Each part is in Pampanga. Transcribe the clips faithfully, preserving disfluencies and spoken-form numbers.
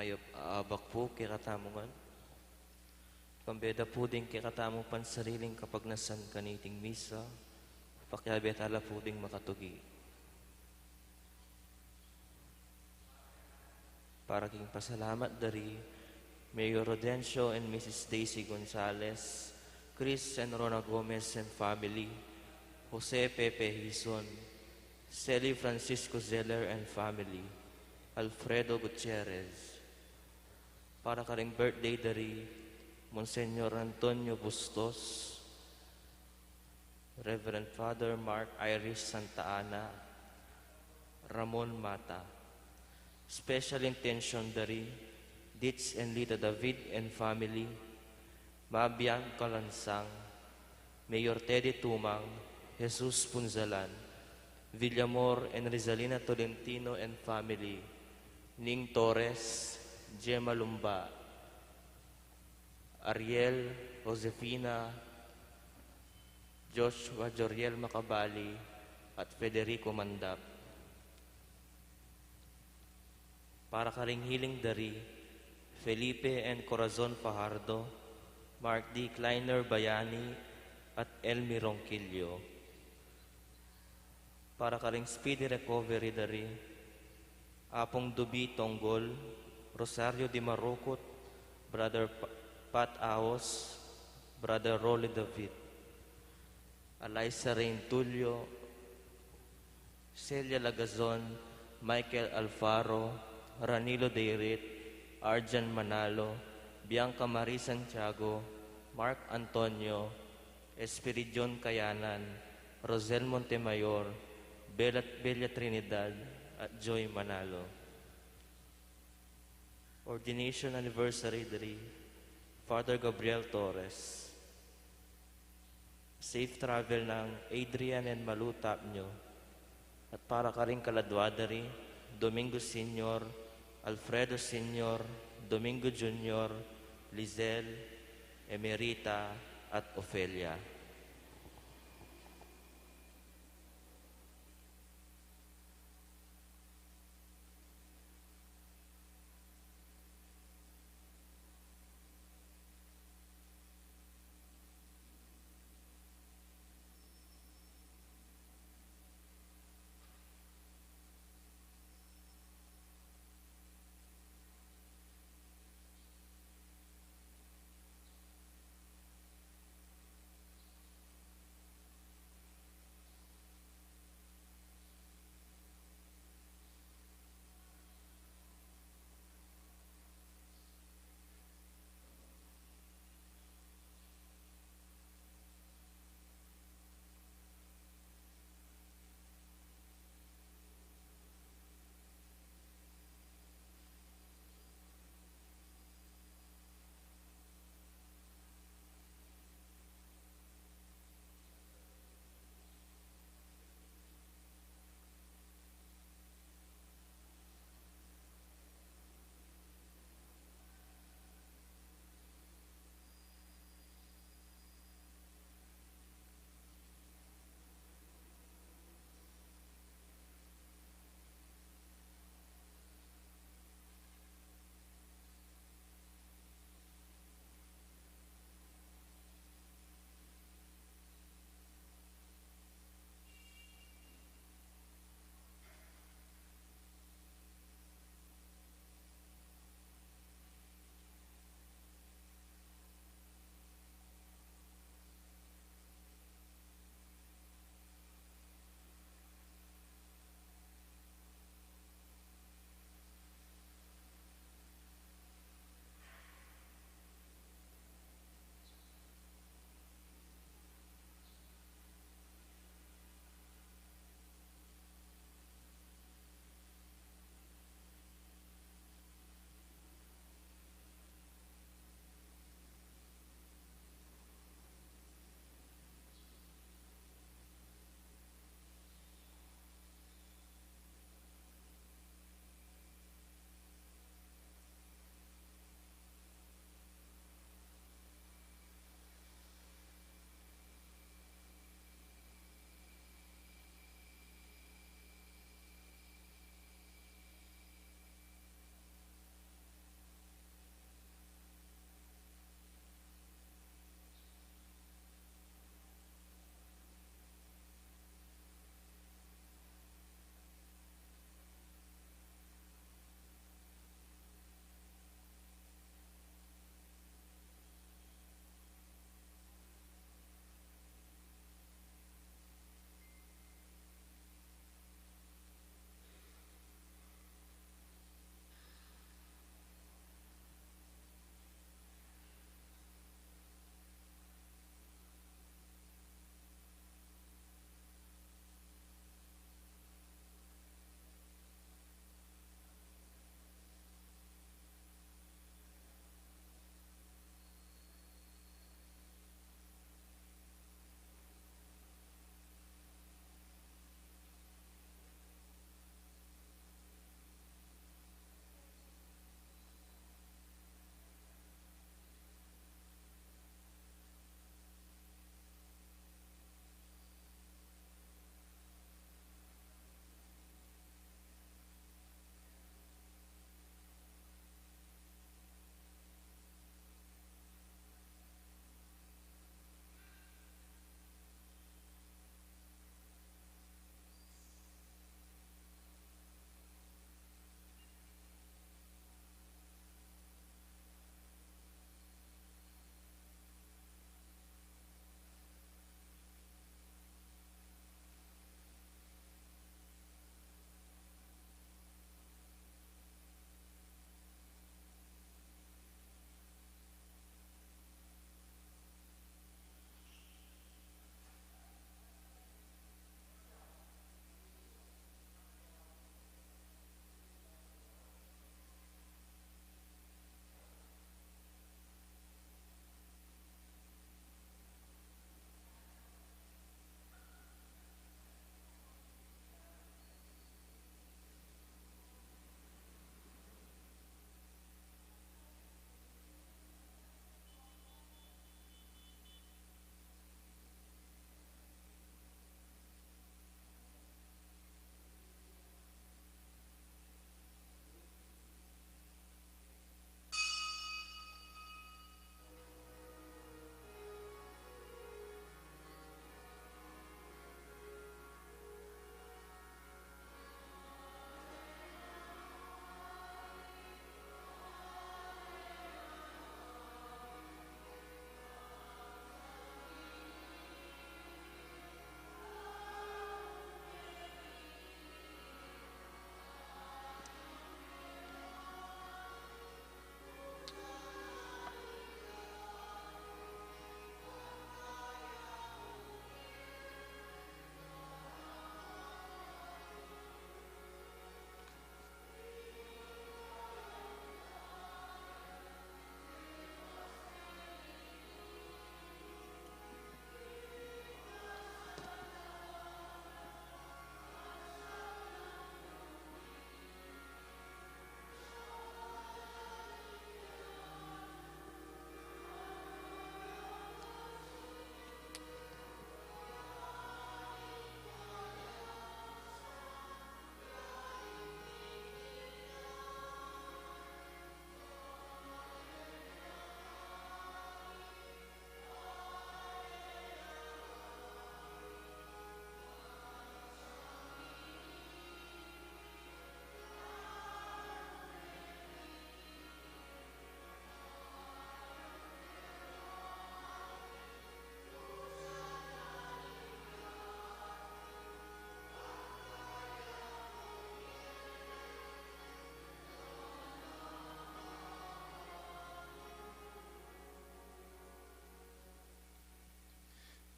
Tayo abak pu kekatamu ngan. Pambe da pu ding kekatamung pansariling kapagnasan kaniting misa, pakiabe tala pu ding makatugi. Para king pasalamat da ri Mayor Rodencio and Missus Daisy Gonzalez, Chris and Rona Gomez and family, Jose Pepe Hizon, Sally Francisco Zeller and family, Alfredo Gutierrez. Para karing birthday da ri Monsignor Antonio Bustos, Reverend Father Mark Iris Santa Ana, Ramon Mata. Special intention da ri Ditz and Lita David and family, Mabian Calansang, Mayor Teddy Tumang, Jesus Punzalan, Villamor and Rizalina Tolentino and family, Ning Torres, Gemma Lumba, Ariel, Josefina, Joshua Joriel Macabali, at Federico Mandap. Para karing hiling da ri Felipe and Corazon Fajardo, Mark D. Kleiner Bayani, at Elmi Ronquillo. Para karing speedy recovery da ri Apung Dubi Tonggol, Rosario Di Marukut, Brother Pa-, Pat Aos, Brother Rolly David, Alaisa Rain Tulio, Celia Lagazon, Michael Alfaro, Ranilo Deirit, Arjan Manalo, Bianca Marie Santiago, Mark Antonio, Espiridion Kayanan, Rosel Montemayor, Bella, Bella Trinidad, at Joy Manalo. Ordination anniversary da ri Father Gabriel Torres. Safe travel nang Adrian and Malu Tapnio. At para karing kaladua da ri Domingo Senior, Alfredo Senior, Domingo Junior, Lizelle, Emerita, at Ofelia.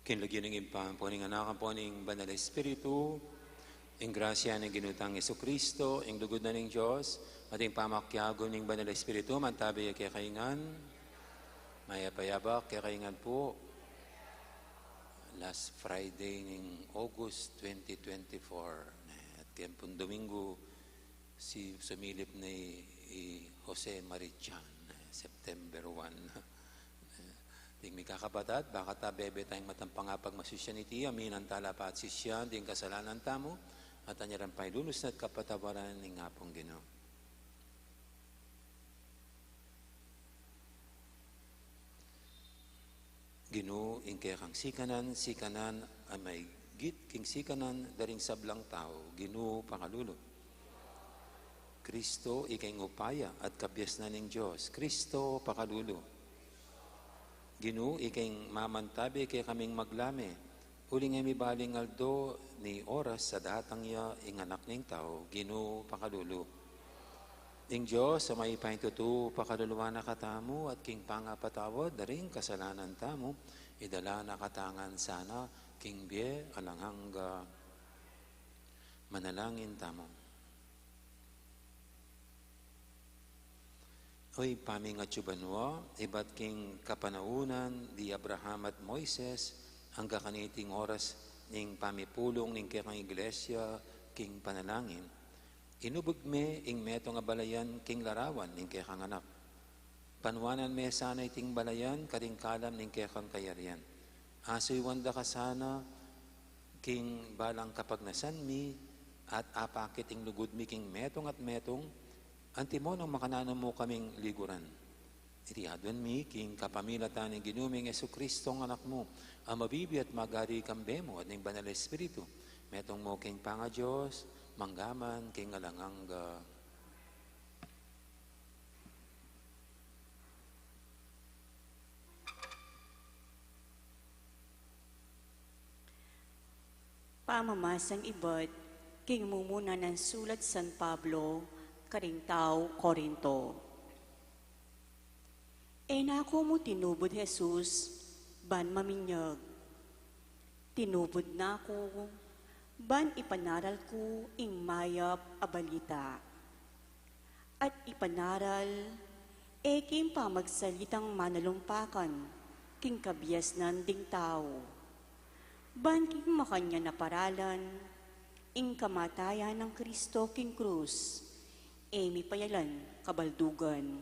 King lagyu ning Ibpa, ampo ning Anak, ampo ning Banal Espiritu, ing grasya ning Ginu tang Jesucristo, ing lugud na ning Dios, at ing pamakiabe ning Banal Espiritu, mantabi ya kekayu ngan. Mayap a yabak kekayu ngan pu. Last Friday ning August twenty twenty-four. At keng pung Domingo, si sumilip na i, i Jose Marichan, September one. Ding mikakapatad, baka ta bebe tayang matang pangapagmasusyan iti, aminan tala pa at sisian ding kasalanan tamu, at anya rang pailunus na at kapatawaran ning Apung Ginu. Ginu, ing kekang sikanan, sikanan a maigit king sikanan da ring sablang tau, Ginu, pakalulu. Kristo, ika ing upaya at kabiasnan ning Dios, Kristo, pakalulu. Ginu, ika ing mamantabi kekaming maglame, uling e mibaling aldo ni oras a datang ya ing Anak ning Tau, Ginu, pakalulu. Ing Dios a mayupayang tutu, pakaluluan na katamu at king pangapatawad da ring kasalanan tamu, idala na katamu ngan sana king bie alang angga. Manalangin tamu. O Ibpa ming atsu banua, ibat king kapanaunan di Abraham at Moises, angga kaniting oras ning pamipulung ning kekang Iglesia king panalangin, inubug me ing metung a balayan king larawan ning kekang Anak. Panuanan me sana iting balayan karing kalam ning kekang kayarian. Asuyuan da ka sana king balang kapagnasan mi, at apakit ing lugud mi king metung at metung, antimo nung makananu mu kaming liguran. Iti aduan mi king kapamilatan ning Ginu ming Jesucristo a Anak mu, a mabibie at magari kambe mu at ning Banal Espiritu, metung mu king pangaDios, mangga man king alang angga. Pamamasang ibat king mumuna nang sulat San Pablo karing tau Corinto. E na ku mu tinubud Jesus ban maminyag. Tinubud na ku ban ipanaral ku ing mayap a balita. At ipanaral, e king pamagsalitang manalumpakan king kabiasnan ding tau, ban king makanyan a paralan, ing kamatayan nang Kristo king krus, e mipayalan kabaldugan.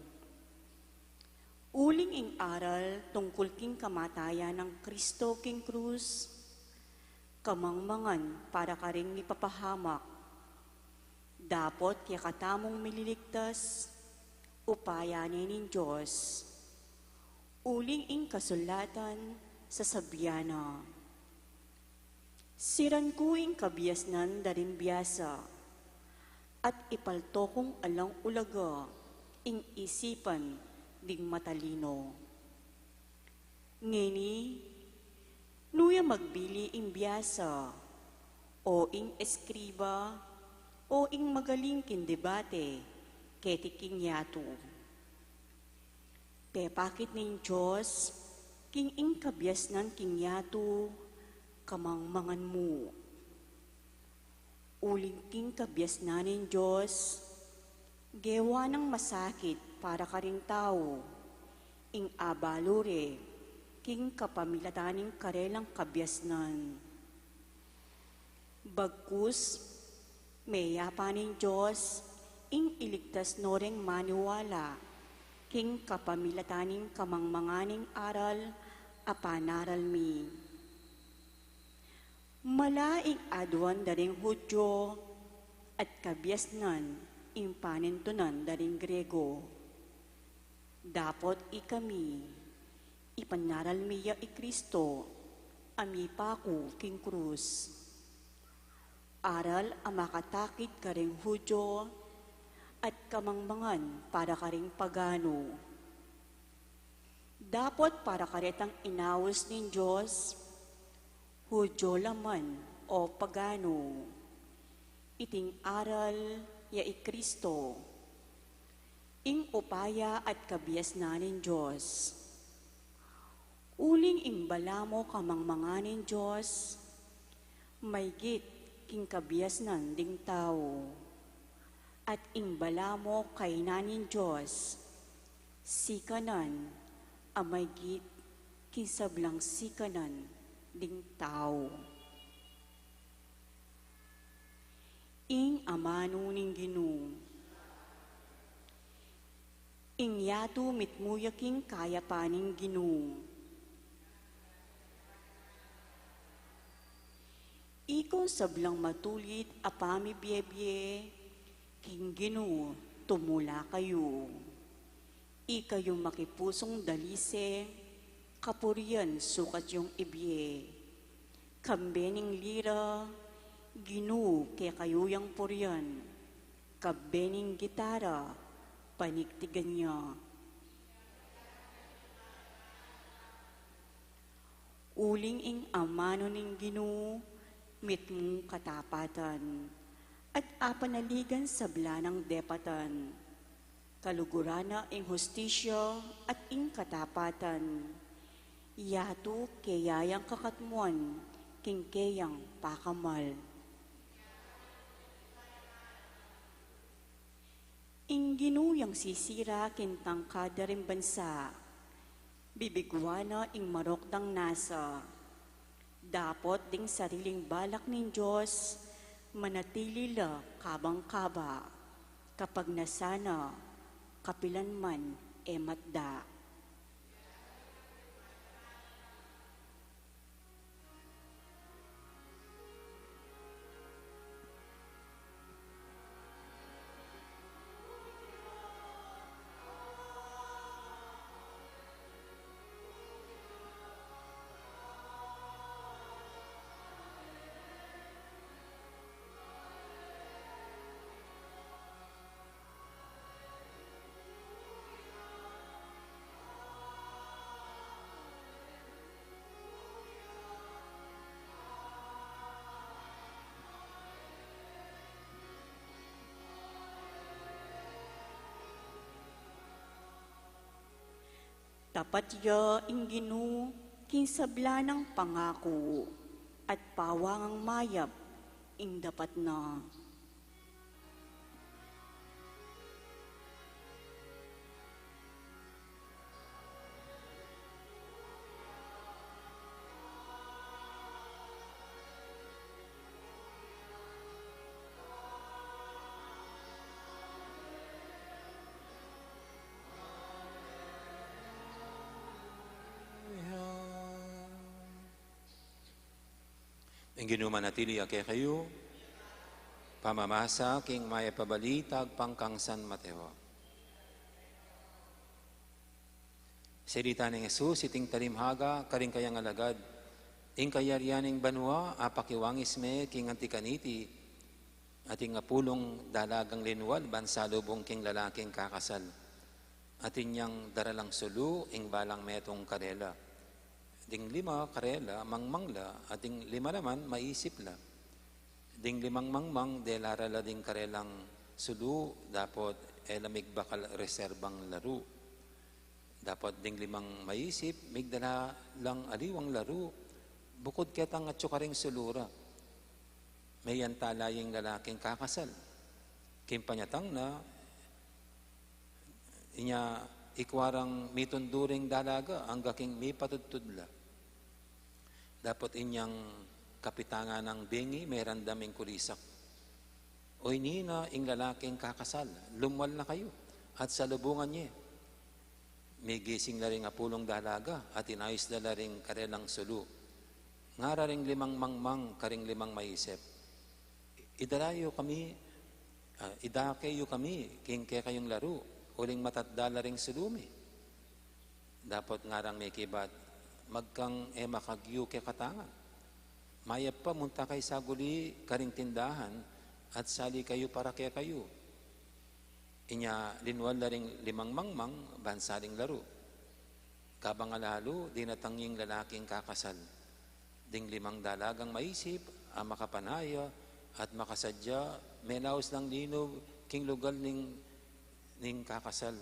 Uling ing aral tungkul king kamatayan nang Kristo king krus, kamangmangan para karing mipapahamak. Dapot ya katamung mililigtas, upaya ne ning Dios. Uling ing kasulatan sasabian na, "Siran ku ing kabiasnan da ring biasa, at ipalto kung alang ulaga ing isipan ding matalino." Ngeni, nu ya magbili ing biasa, o ing eskriba, o ing magaling king debate, keti king yatu? Pepakit ning Dios king ing kabiasnan king yatu, kamangmangan mu. Uling king kabiasnan ning Dios, gewa nang masakit para karing tau ing abalu re king kapamilatan ning karelang kabiasnan. Bagkus, meyapan ning Dios ing iligtas no reng maniwala king kapamilatan ning kamangmangan ning aral a panaral mi. Mala ing aduan da ring Judio at kabiasnan ing panintunan da ring Grego. Dapot ikami, ipanaral mi ya i Kristo a mipaku king krus. Aral a makatakit karing Judio at kamangmangan para karing pagano. Dapot para karetang inaus ning Dios, Judio la man o pagano, iting aral ya i Kristo, ing upaya at kabiasnan ning Dios. Uling ing balamu kamangmangan ning Dios, maygit king kabiasnan ding tau. At ing balamu kainan ning Dios, sikanan a maygit king sablang sikanan ding tau. Ing amanu ning Ginu. Ing yatu mitmu ya king kayapan ning Ginu. Ikong sablang matulid a pamibiebie, king Ginu tumula kayu. Ikayu makipusung dalise, kapurian sukat yung ibie. Kambe ning lira, Ginu kekayu yang purian. Kambe ning gitara, panigtigan ya. Uling ing amanu ning Ginu, mitmung katapatan, at apanaligan sabla nang depatan. Kaluguran na ing hustisya at ing katapatan. Yatu keya yang kakatmuan, king keyang pakamal. Ing Ginu yang sisira king tangka da ring bansa, bibigwan na ing marok dang nasa. Dapot ding sariling balak ning Dios, manatili la kabang kaba, kapag nasa na, kapilan man e matda. Tapat ya ing Ginu king sabla nang pangaku, at pawangang mayap ing dapat na. Ing Ginu manatili ya kekayu. Pamamasa king Mayap a Balita agpang kang San Mateo. Sinalita nang Jesus iting talimhaga karing kayang alagad, ing kayarian ning banua apakiwangis me king anti kaniti, at ing apulung dalagang linwal ban salubung king lalaking kakasal. At inyang dara lang sulu ing balang metung karela. Ding lima karela, mangmang la, at ding lima naman, maisip la. Ding limang mangmang, dela ra la ding karelang sulu, dapot e la migbakal reserbang laru. Dapot ding limang maisip, migdala lang aliwang laru, bukud ketang atyu karing sulu ra. Meyanta la ing lalaking kakasal. King panyatang na, inya ikwa rang mitundu ring dalaga angga king mipatudtud la. Dapot inyang kapitangan nang bengi, merandam ing kulisak. Oyni na ing lalaking kakasal, lumwal na kayu, at salubungan ye. Migising la ring apulung dalaga, at inayus da la ring karelang sulu. Ngara ring limang mangmang karing limang maisip, "Idala yu kami, ah, idake yu kami king kekayung laru, uling matatda la ring sulu mi." Dapot ngarang mekibat, "Magkang e makagyu kekatang. Mayap pa munta kayu saguli karing tindahan, at sali kayu para kekayu." Inya linwal la ring limang mangmang ban saling laru. Kabang alalu, dinatang ing lalaking kakasal. Ding limang dalagang maisip a makapanaya at makasadya, melaus lang linub king lugal ning, ning kakasal,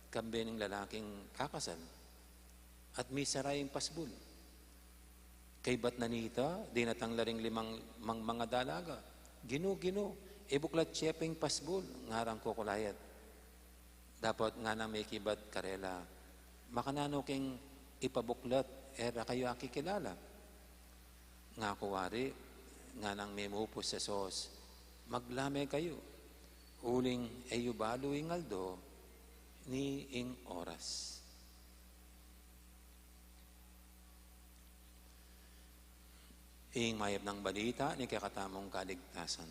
kambe ning lalaking kakasal. at misara ing pasbul. Kaybat na nita, dinatang la ring limang mang-, mga dalaga. "Ginu, Ginu, ibuklat ye pa ing pasbul," ngarang kukulayat. Dapot ngana mekibat karela, "Makananu king ipabuklat, e ra kayu akikilala?" "Ngaku wari," nganang mimupus Jesus, "maglame kayu, uling e yu balu ing aldo ni ing oras." Ing mayap nang balita ning kekatamung kaligtasan.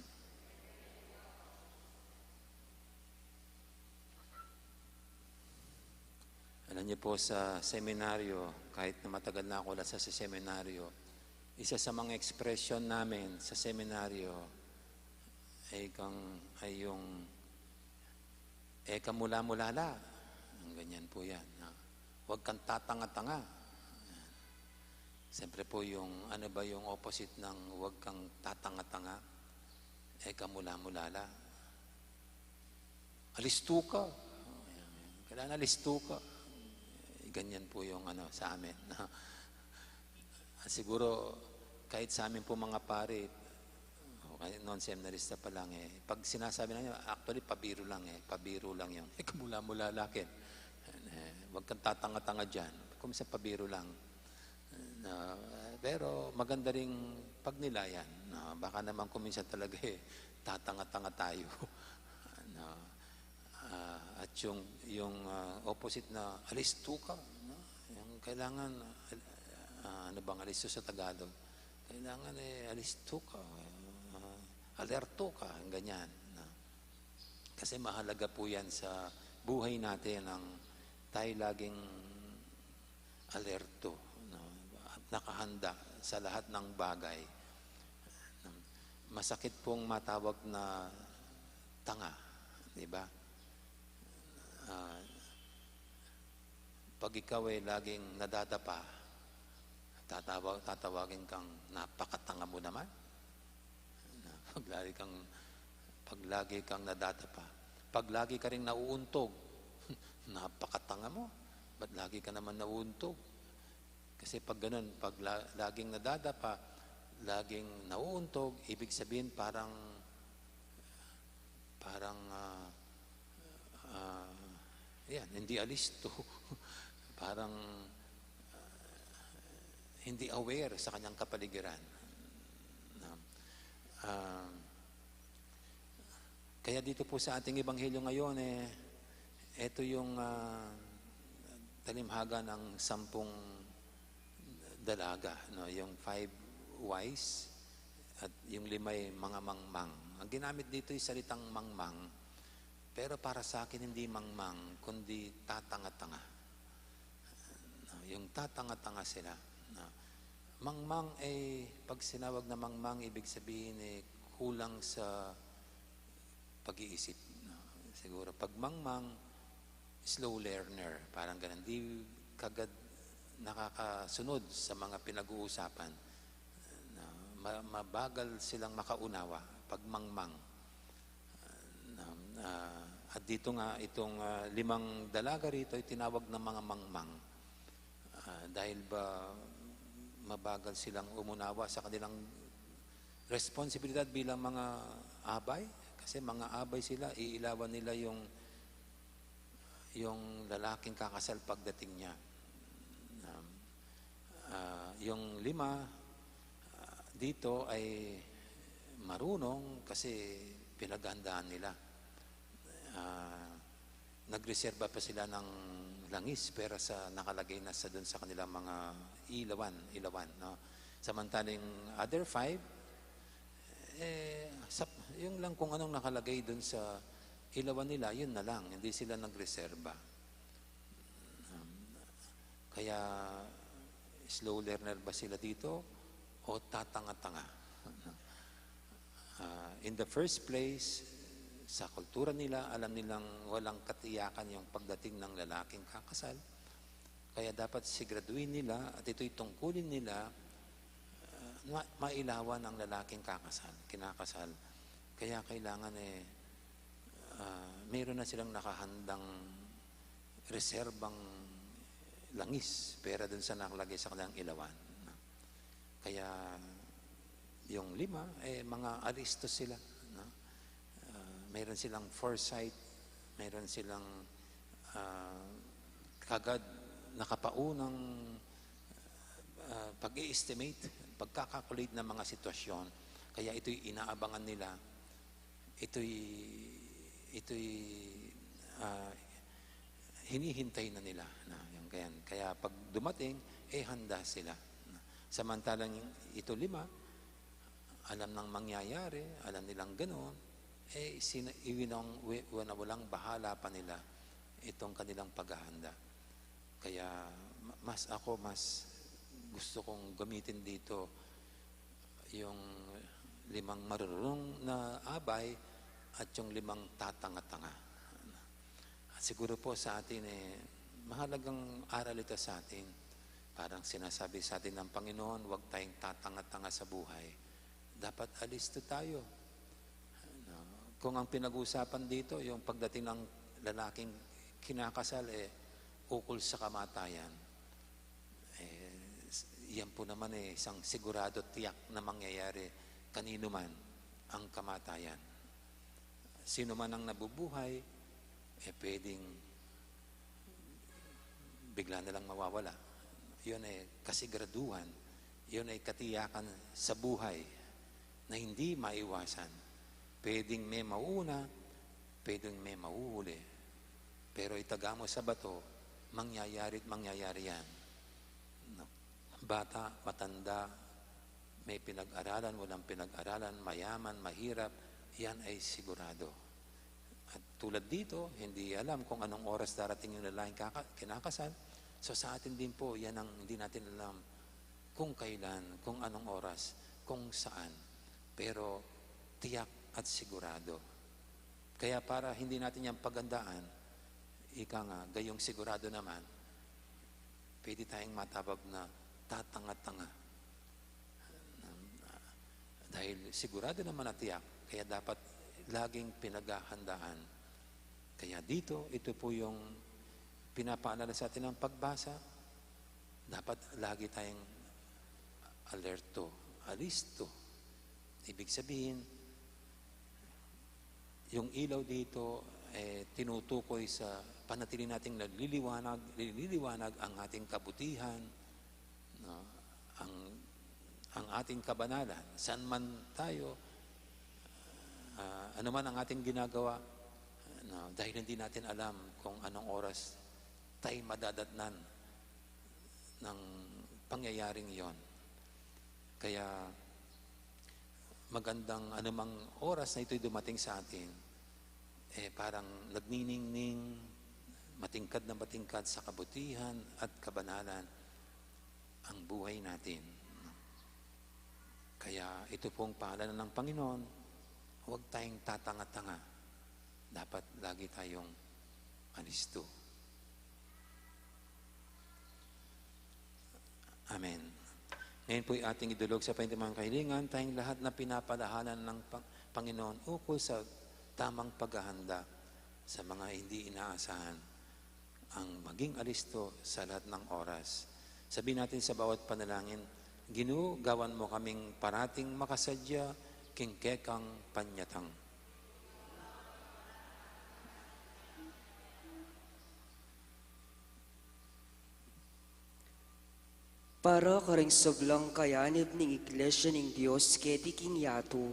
Alam niyo po, sa seminaryo, kahit na matagal na ako wala sa, sa seminaryo, isa sa mga ekspresyon namin sa seminaryo ay kang, ay yung, "E ka mula-mulala." Ang ganyan po yan, no? "Huwag kang tatanga-tanga." Yan. Siyempre po, yung, ano ba yung opposite ng "huwag kang tatanga-tanga"? "E ka mula-mulala." "Alistu ka." Kailangan alistu ka. Ganyan po yung, ano, sa amin. Siguro, kahit sa amin po, mga pare, o, kahit noon seminarista pa lang, eh, pag sinasabi na yun, actually, pabiro lang, eh. Pabiro lang yun. "E ka mula-mulala, Ken. Eh, huwag kang tatanga-tanga dyan." Kung minsan pabiro lang. No, pero maganda ring pagnilayan, no? Baka naman kung minsan talaga, eh, tatanga-tanga tayo. No? Ah, at yung, yung, ah, opposite na alistu ka, no? Yung kailangan, ah, ano bang alistu sa Tagalog? Kailangan, eh, alistu ka, ah, alerto ka, ganyan, no? Kasi mahalaga po yan sa buhay natin, ang tayo laging alerto, no? At nakahanda sa lahat ng bagay. Masakit pong matawag na tanga, di ba? Ah, pag ikaw ay laging nadadapa, tatawag, tatawagin kang, "Napakatanga mo naman." Na, pag lagi kang, pag lagi kang nadadapa, pag lagi ka ring nauuntog, "Napakatanga mo, ba't lagi ka naman nauuntog?" Kasi pag ganun, pag la-, laging nadadapa, laging nauuntog, ibig sabihin parang, parang, ah, ah, yan, hindi alisto. Parang, ah, hindi aware sa kanyang kapaligiran. No? Ah, kaya dito po sa ating ebanghelyo ngayon, eh, eto yung, ah, talimhaga ng sampung dalaga, no? Yung five wise at yung lima'y mga mangmang. Ang ginamit dito ay salitang mangmang, pero para sa akin hindi mangmang, kundi tatanga-tanga. No? Yung tatanga-tanga sila. No? Mangmang ay, pag sinawag na mangmang, ibig sabihin, eh, kulang sa pag-iisip, no? Siguro, pag mangmang, slow learner, parang ganun. Di kagad nakakasunod sa mga pinag-uusapan. No? Ma-, mabagal silang makaunawa pag mangmang. No? Ah, at dito nga, itong, ah, limang dalaga rito ay tinawag na mga mangmang. Ah, dahil ba mabagal silang umunawa sa kanilang responsibilidad bilang mga abay? Kasi mga abay sila, iilawan nila yung, yung lalaking kakasal pagdating niya. Um, ah, yung lima, ah, dito ay marunong kasi pinaghandaan nila. Ah, nagreserba pa sila ng langis, pero sa nakalagay na sa dun sa kanilang mga ilawan, ilawan, no? Samantalang other five, eh, sa, yung lang kung anong nakalagay dun sa ilawan nila, yun na lang, hindi sila nagreserba. Um, kaya slow learner ba sila dito o tatanga-tanga? Ah, in the first place, sa kultura nila, alam nilang walang katiyakan yung pagdating ng lalaking kakasal. Kaya dapat siguraduhin nila, at ito'y tungkulin nila, ah, ma-, mailawan ang lalaking kakasal, kinakasal. Kaya kailangan, eh, ah, meron na silang nakahandang reserbang langis, pera dun sa nakalagay sa kanilang ilawan, no? Kaya yung lima, eh, mga alisto sila, no? Ah, meron silang foresight, meron silang, ah, kagad nakapaunang, ah, pag-i-estimate, pagkakakulate ng mga sitwasyon. Kaya ito'y inaabangan nila, ito'y, ito'y, ah, hinihintay na nila na yung ganyan. Kaya pag dumating, eh, handa sila. Samantalang ito lima, alam nang mangyayari, alam nilang ganoon, eh, sina-, iwinang, wi-, wala-, walang bahala pa nila itong kanilang paghahanda. Kaya ma-, mas ako, mas gusto kong gamitin dito yung limang marurunong na abay at yung limang tatanga-tanga. At siguro po sa atin, eh, mahalagang aral ito sa atin. Parang sinasabi sa atin ng Panginoon, "Huwag tayong tatanga-tanga sa buhay." Dapat alisto tayo. Ano, kung ang pinag-uusapan dito, yung pagdating ng lalaking kinakasal, eh, ukol sa kamatayan, eh, s-, yan po naman, eh, isang sigurado, tiyak na mangyayari kanino man ang kamatayan. Sino man ang nabubuhay, eh, pwedeng bigla na lang mawawala. Yun ay kasiguraduhan, yun ay katiyakan sa buhay na hindi maiwasan. Pwedeng may mauuna, pwedeng may mahuhuli. Pero itaga mo sa bato, mangyayari at mangyayari yan. No? Bata, matanda, may pinag-aralan, walang pinag-aralan, mayaman, mahirap, yan ay sigurado. At tulad dito, hindi alam kung anong oras darating yung lalaking kaka-, kinakasal. So, sa atin din po, yan ang hindi natin alam kung kailan, kung anong oras, kung saan. Pero tiyak at sigurado. Kaya para hindi natin yan pagandaan, ika nga, gayong sigurado naman, pwede tayong matawag na tatanga-tanga. Dahil sigurado naman at tiyak, kaya dapat laging pinaghahandaan. Kaya dito, ito po yung pinapaalala sa atin ng pagbasa. Dapat lagi tayong alerto, alisto. Ibig sabihin, yung ilaw dito, eh, tinutukoy sa panatili nating nagliliwanag, nililiwanag ang ating kabutihan, no? Ang, ang ating kabanalan, saan man tayo, ah, ano man ang ating ginagawa, no? Dahil hindi natin alam kung anong oras tayo madadatnan ng pangyayaring yon. Kaya magandang anumang oras na ito'y dumating sa atin, eh, parang nagniningning, matingkad na matingkad sa kabutihan at kabanalan ang buhay natin. Kaya ito pong paalala ng Panginoon, huwag tayong tatanga-tanga. Dapat lagi tayong alisto. Amen. Ngayon po'y ating idulog sa panimang kahilingan, tayong lahat na pinapalahanan ng Pang-, Panginoon ukol sa tamang paghahanda sa mga hindi inaasahan, ang maging alisto sa lahat ng oras. Sabihin natin sa bawat panalangin, "Ginu, gawan mo kaming parating makasadya king kekang panyatang." Para karing sablang kayanib ning Iglesia ning Dios keti king yatu,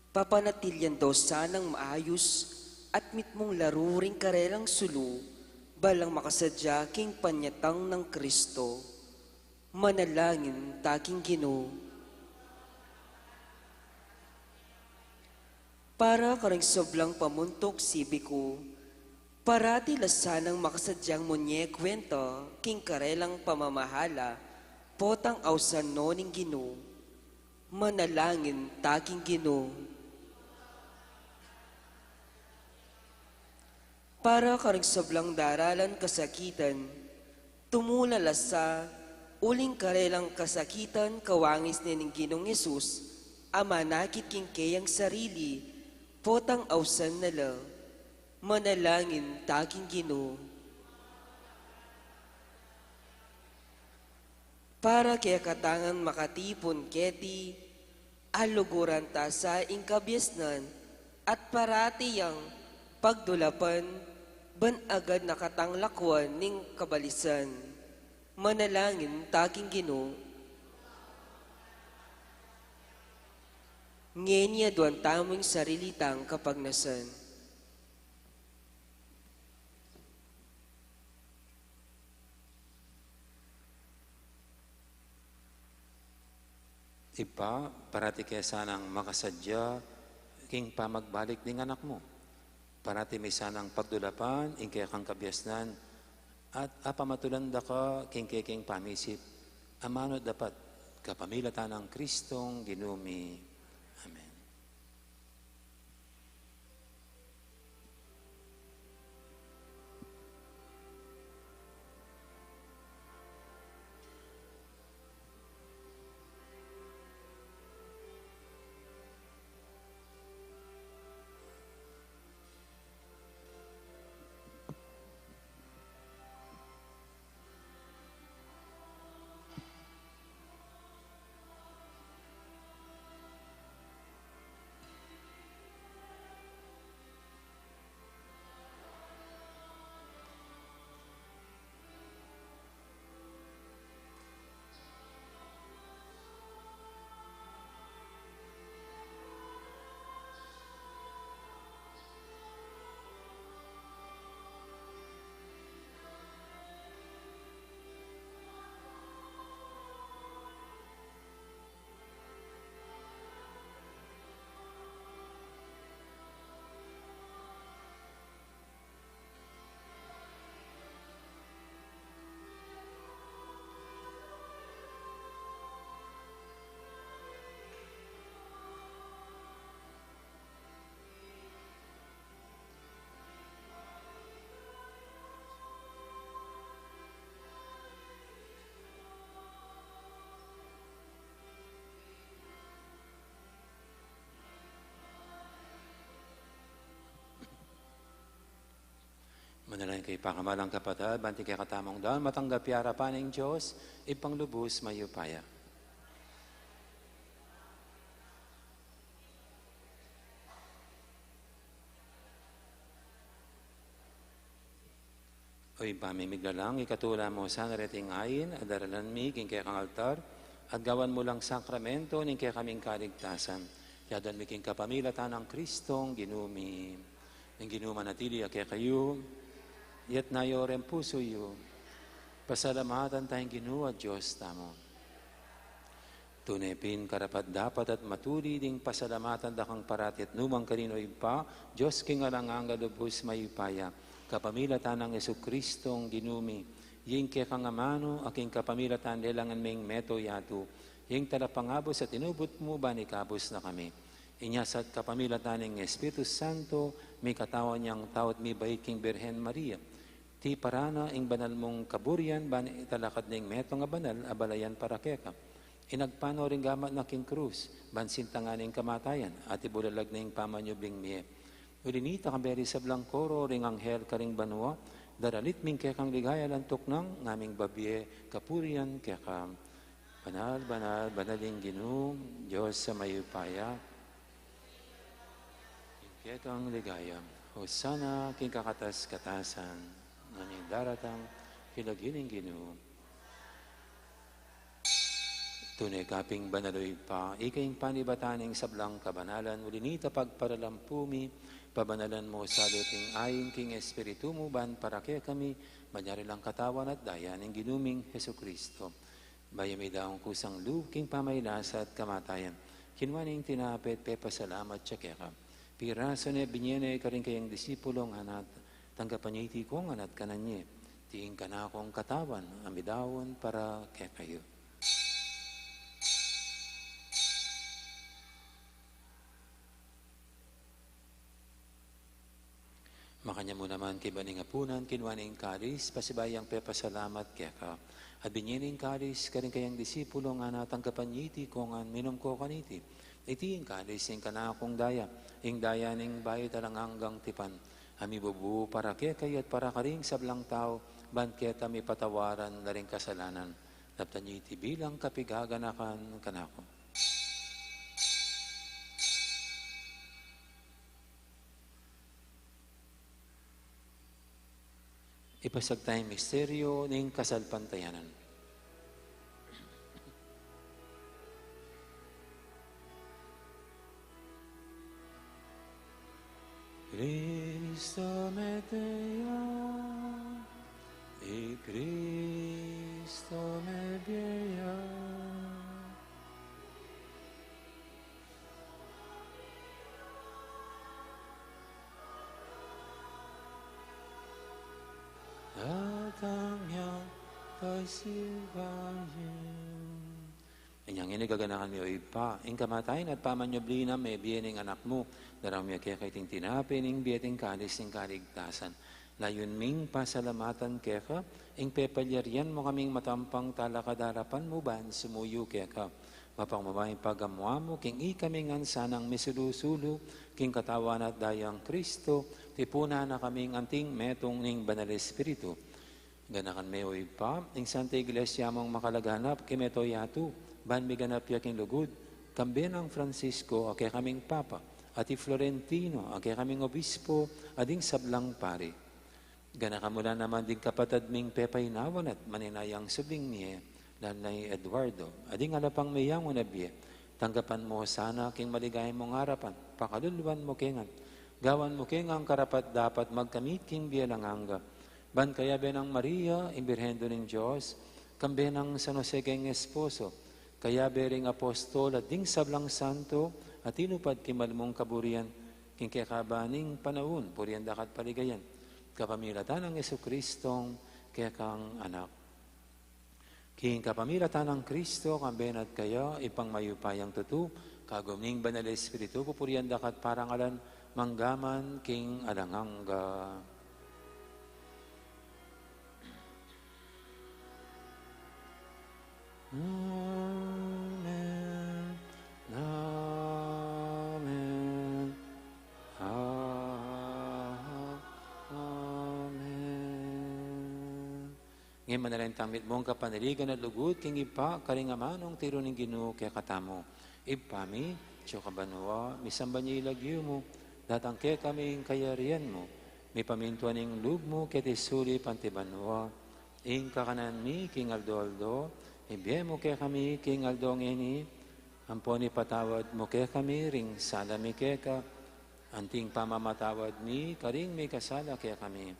papanatilian da sanang maayus at mitmung laru ring karelang sulu, balang makasadya king panyatang nang Kristo. Manalangin ta king Ginu. Para karing sablang pamuntuk sibiku, parati la sanang makasadyang munye kwenta king karelang pamamahala, potang ausan no ning Ginu. Manalangin ta king Ginu. Para karing sablang daralan kasakitan, tumula la sa uling karelang kasakitan kawangis ne ning Ginung Jesus, a manakit king keyang sarili, potang ausan na la. Manalangin ta king Ginu. Para kekatang makatipun keti, aluguran ta sa ing kabiasnan at parati yang pagdulapan, ban agad na katang lakwan ning kabalisan. Manalangin ta king Ginu. Ngeni aduan tamu ing sarili tang kapagnasan. Ibpa, parati ke sanang makasadya king pamagbalik ding Anak mu. Parati mi sanang pagdulapan ing kekang kabiasnan at apamatulan da ka king keking pamisip, amanu at dapat, kapamilatan nang Kristong Ginu mi. Amen. Manalangin kayu, pakamalan kung kapatad, ban ing kekatamung daun matanggap ya arapan ning Dios, Ibpang lubus mayupaya. O Ibpa mi miglalang, ikatula mu sana reting ain a daralan mi king kekang altar, at gawan mu lang sakramento ning kekaming kaligtasan. Yaduan mi king kapamilatan nang Kristong Ginu mi. Ing Ginu manatili ya kekayu, iyatas yu ring pusu yu. Pasalamatan taya ing Ginu a Dios tamu. Tune pin karapat-dapat at matulid ing pasalamatan da kang parati at nu man karin, O Ibpa, Dios king alang angga, lubus mayupaya, kapamilatan nang Jesucristong Ginu mi. Ing kekang amanu, a king kapamilatan lelangan me ing meto yatu, ing talapangabus at inubus mu ban ikabus na kami. Inya sa at kapamilatan ning Espiritu Santo, mikatawan yang tau at mibait king Birhen Maria. Tiparan na ing banal mung kaburian ban italakad ning metung a banal a balayan para keka. Inagpang no ring gamat na king krus, ban sintangan ing kamatayan, at ibulalag na ing pamanyubling mie. Uli nita, kaberi sablang koro ring anghel karing banua, daralit mi ing kekang ligaya, lantuk nang ngaming babie kapurian keka. Banal, banal, banal ing Ginu, Dios a mayupaya. Ing kekang ligaya. Hosana king kakatas-katasan. Nanu ing daratang king lagyu ning Ginu. Tune ka pin banal, O Ibpa, ika ing panibatan ning sablang kabanalan, uli nita pagparalampu mi, pabanalan mu sa king ain king Espiritu mu ban para kekami, manyari lang katawan at daya ning Ginu ming Jesucristo. Bayu mi daun kusang lub king pamagkasakit at kamatayan, kinua ne ing tinape at pepasalamat ya keka. Pirasu ne, binie ne karing kayang disipulo, ngana, tanggapan ye iti kongan at kanan ye. Iti ing kanakung katawan a midaun para kekayu. Makanyan mu naman king banal a apunan, kinua ne ing kalis, pasibayu yang pepasalamat keka. At binie ne ing kalis karing kayang disipulo, ngana, tanggapan ye iti kongan, minum ko kaniti. Iti ing kalis ning kanakung daya, ing daya ning bayu at alang anggang tipan, a mibubu para kekayu at para karing sablang tau, ban keta mipatawaran la ring kasalanan. Daptan yu iti bilang kapigaganakan kanaku. Ipasiag taya ing misteryu ning kasalpantayanan. Cristo mete ya, i Cristo mebie ya. Datang yang pasibayu. Inyang ini gaganakan mi, o Ibpa, ing kamatayan at pamanyubli nang mebie ning Anak mu, darang mi keka iting tinape ning bie at ing kalis ning kaligtasan. Layun ming pasalamatan keka ing pepalyarian mu kaming matampang talakad king arapan mu ban sumuyu keka. Mapagmamay pagamu-amu king ikami ngan sanang misulu-sulu king katawan at dayang Cristo, tipunan na kaming anting metung ning Banal Espiritu. Ganakan me, o Ibpa, ing Santa Iglesia mung makalaganap king mabilug a yatu, ban miganap ya king lugud, kambe nang Francisco a kekaming Papa, at i Florentino a kekaming Obispo, at ding sablang pari. Ganakan mu la naman ding kapatad ming pepainawan at maninayang subling mie, lalu na i Eduardo, at ding ala pang meyanggu na bie. Tanggapan mu sana king maligaya mung arapan, pakaluluan mu ke ngan, gawan mu ke ngan karapat-dapat magkamit king bie alang angga. Ban kayabe nang Maria, ing Birhen Indu ning Dios, kambe nang San Jose keng esposo, kayabe ring apostol at ding sablang santo, a tinupad king mal mung kaburian, king kekaban ning panaun, purian da ka at paligayan, kapamilatan nang Jesucristong kekang Anak. King kapamilatan nang Cristo, kambe na at kaya, Ibpang mayupayang tutu, kagum ning Banal Espiritu, pupurian da ka at parangalan, mangga man king alang angga. Amen. Amen. Amen. Ngeni manalangin tang mitmung kapanaligan at lugud king Ibpa, karing amanung tiru ning Ginu kekatamu. Ibpa mi, atsu ka banua, misamban ya ing lagyu mu, datang kekami ing kayarian mu, mipamintuan ing lub mu keti sulip anti banua. Ing kakanan mi king aldo-aldo, ibie mu kekami king aldo ngeni, ampon ipatawad mu kekami ring sala mi keka, anting pamamatawad mi karing mikasala kekami.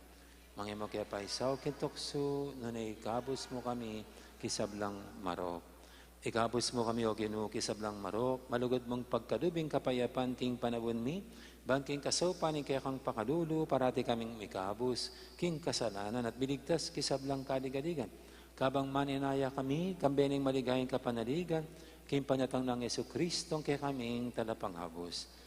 Manga e mu ke paisaul king tuksu, nune ikabus mu kami king sablang marok. Ikabus mu kami, O Ginu, king sablang marok, malugud mung pagkalub ing kapayapan king panaun mi, ban king kasaupan ning kekang pakalulu, parati kaming mikabus king kasalanan at miligtas king sablang kaligaligan. Kabang manenaya kami, kambe ning maligayang kapanaligan, king panyatang nang Jesucristong kekaming Talapangabus.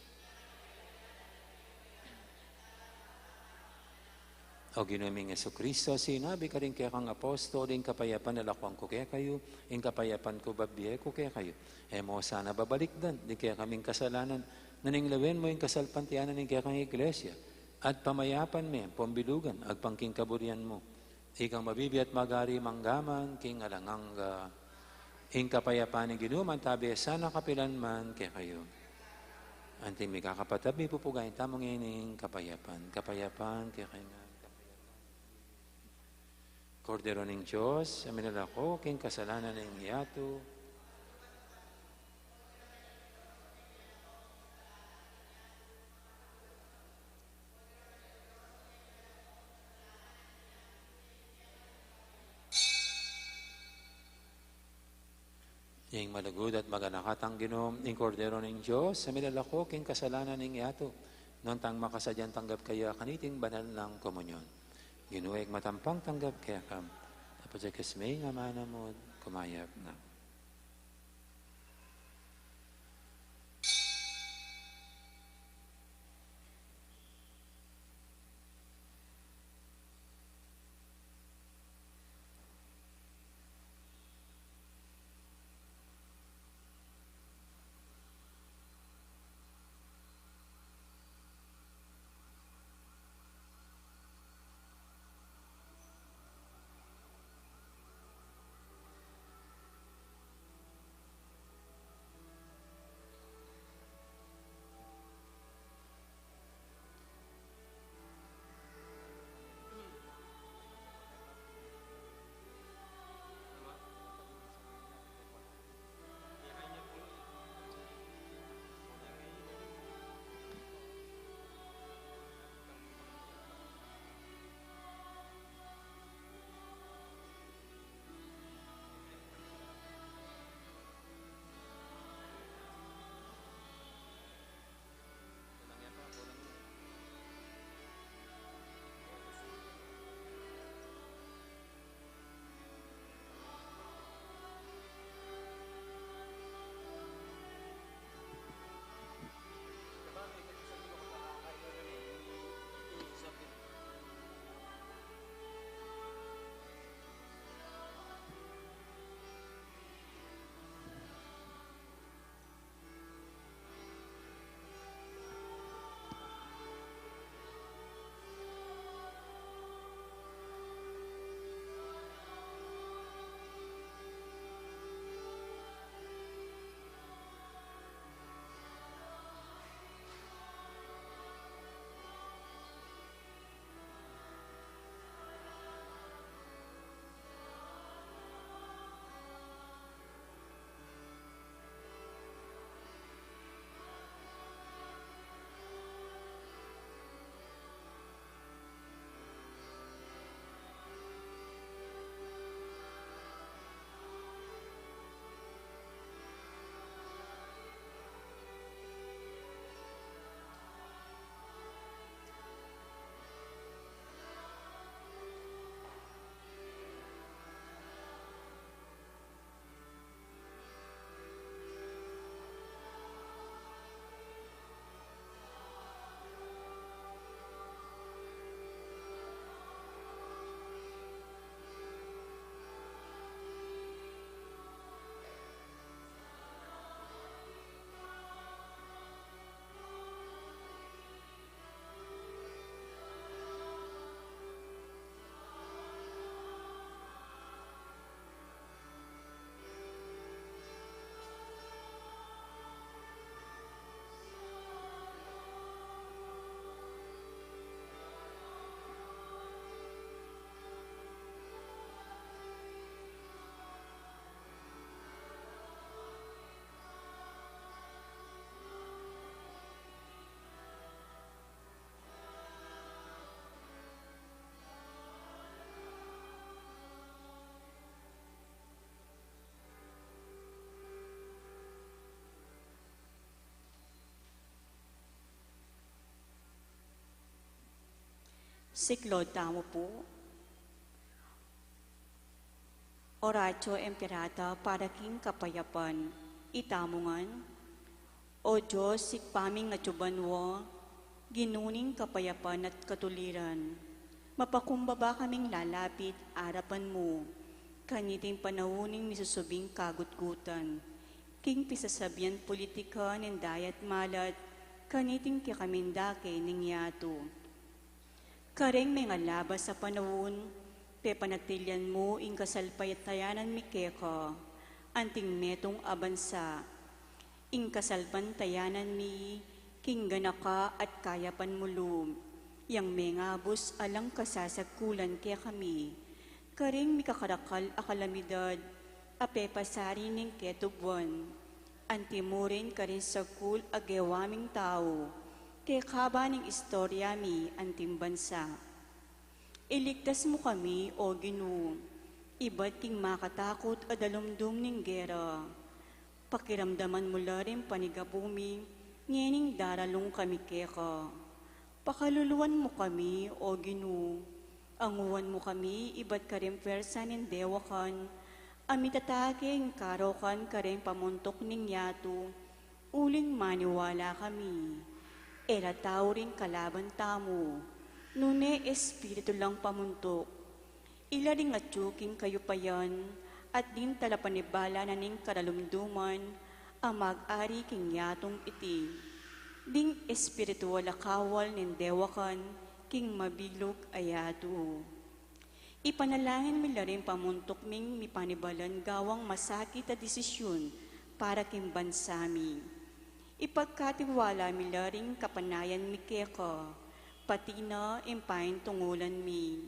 O Ginu ming Jesucristo, sinabi karing kekang apostol, ing kapayapan lakuan ku kekayu, ing kapayapan ku babie ku kekayu. E mu sana babalikdan ding kekaming kasalanan, nune lawen mu ing kasalpantayanan ning kekang Iglesia, at pamayapan me pambilugan agpang king kaburian mu. Ikang mabibie at magari mangga man king alang angga. Ing kapayapan ning Ginu mantabe sana kapilan man kekayu. Anting mikakapatad, mipupugayan tamu ngeni ing kapayapan. Kapayapan kekayu ngan. Kordero ning Dios, a milalako king kasalanan ning yatu. Ing malugud at maganaka tang Ginu, ing Kordero ning Dios, a milalako king kasalanan ning yatu, nuan tang makasadyang tanggap kaya kaniting banal nang komunyon. Ginu, e ku matampang tanggap keka, dapot sa king amanu mu, kumayap na. Siklaud tamu pu. Oratio Imperata para king kapayapan. Itamu ngan. O Dios, Ibpa ming atsu banua, Ginu ning kapayapan at katuliran, mapakumbaba kaming lalapit arapan mu kaniting panaun ning misusubing kagutgutan king pisasabian politika ning dayat malat kaniting kekaming dake ning yatu. Kareng mengalabas a panaun, pepanatilian mu ing kasalpantayanan mi keka, anting metung a bansa. Ing kasalpantayanan mi king ganaka at kayapan mu lub, yang mengabus alang kasasagkulan kekami kareng mikakarakal a kalamidad a pepasari ning ketubuan, anti mu rin kareng sagkul a gewa ming tau kekaba ning istorya mi anting bansa. Iligtas mu kami, O Ginu, ibat king makatakut a dalumdum ning gera. Pakiramdaman mu la ring panigapu mi ngening daralung kami keka. Pakaluluan mu kami, O Ginu, anguan mu kami ibat kareng pwersa ning dewakan a mitatake ing karokan kareng pamuntuk ning yatu uling maniwala kami. E la tau ring kalaban tamu, nune espiritu lang pamuntuk. Ila ding atyu king kayupayan at ding talapanibala na ning karalumduman a mag-ari king yatung iti, ding espiritual a kawal ning dewakan king mabilug a yatu. Ipanalangin mi la ring pamuntuk ming mipanibalan gawang masakit a desisyun para king bansa mi. Ipagkatiwala mi la ring kapanayan mi keka, pati na ing paintungulan mi.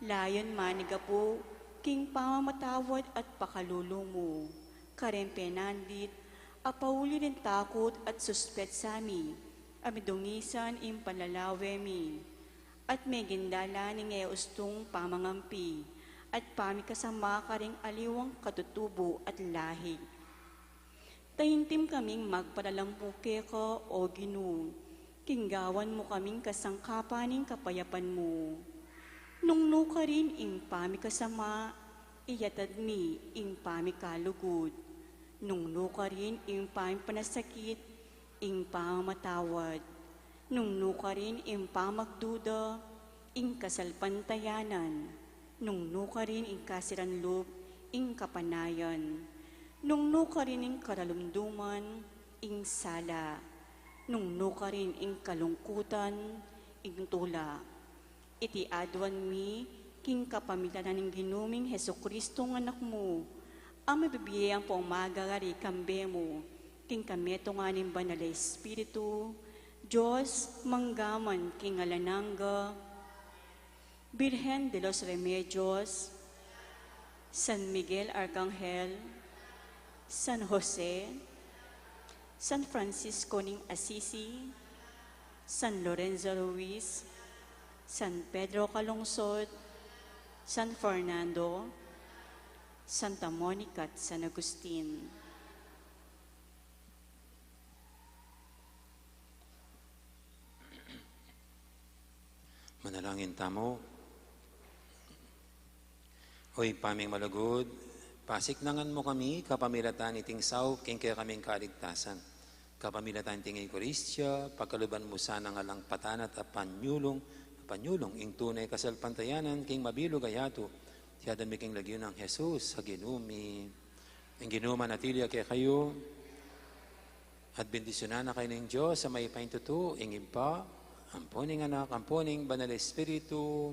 Layun manigapu king pamamatawad at pakalulu mu kareng penandit a pauli ring takut at suspetsa mi a midungisan ing panlalawe mi, at meging dalan ning e ustung pamangampi at pamikasama kareng aliwang katutubu at lahi. Taimtim kaming magpalalampu keka, O Ginu, king gawan mu kaming kasangkapan ning kapayapan mu. Nung nukarin ing pamikasama, iyatad mi ing pamikalugud. Nung nukarin ing pamipanasakit, ing pamamatawad. Nung nukarin ing pamagduda, ing kasalpantayanan. Nung nukarin ing kasiran lub, ing kapanayan. Nung nukarin ing karalumduman, ing sala. Nung nukarin ing kalungkutan, ing tula. Iti aduan mi king kapamilatan ning Ginu ming Jesucristo a Anak mu, a mabibie ampong magari kambe mu king kametungan ning Banal a Espiritu, Dios, mangga man king alang angga. Birhen de los Remedios, San Miguel Arcangel, San Jose, San Francisco ning Assisi, San Lorenzo Ruiz, San Pedro Calungsod, San Fernando, Santa Monica at San Agustin. Manalangin tamu. O Ibpa ming malugud, pasiknangan mu kami kapamilatan iting saup king kekaming kaligtasan. Kapamilatan iting Eukaristia, pakaluban mu sana ngan lang patanat a panyulung, panyulung ing tune kasalpantayanan king mabilug a yatu. Iti aduan mi king lagyu nang Jesus a Ginu mi. Ing Ginu manatili ya kekayu. At bendisyunan na kayu ning Dios a mayupaya king tutu, ing Ibpa, ampo ning Anak, ampo ning Banal a Espiritu.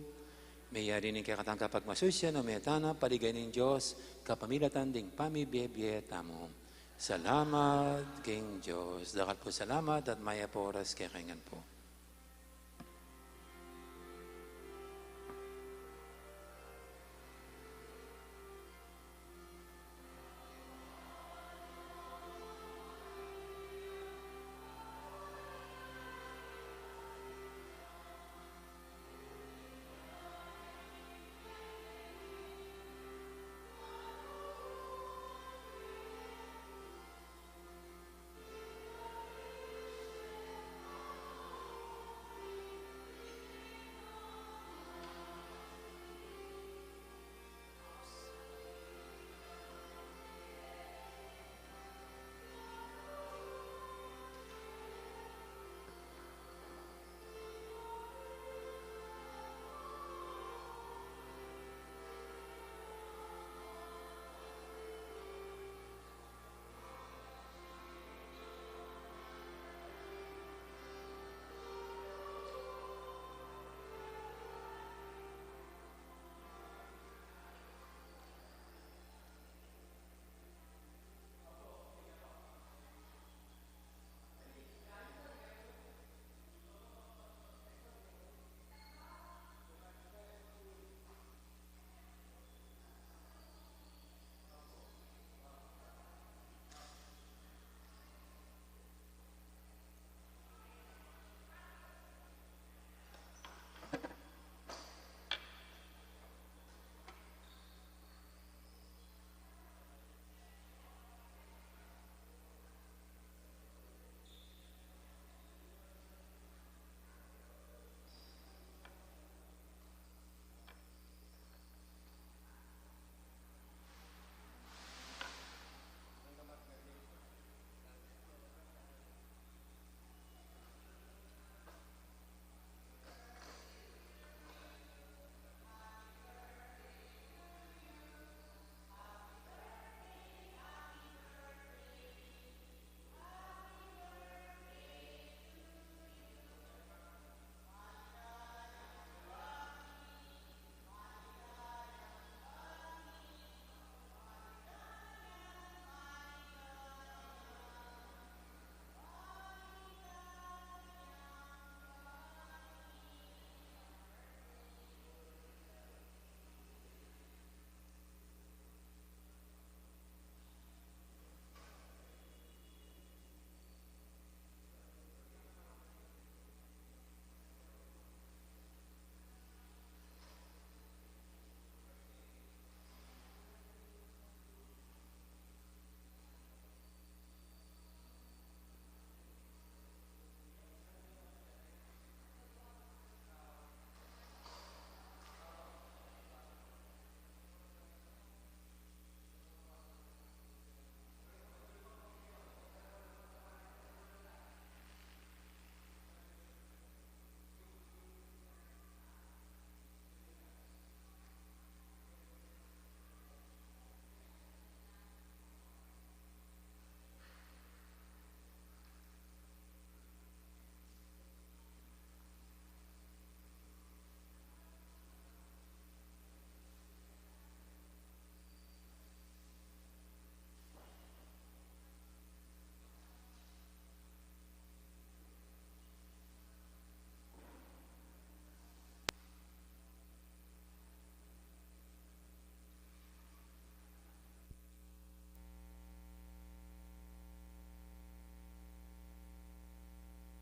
Meyari ne ing kekatang kapagmasusyan, o meta na, paligayan ning Dios kapamilatan ding pamibie-bie tamu. Salamat king Dios. Dakal pung salamat at mayap a oras kekayu ngan pu.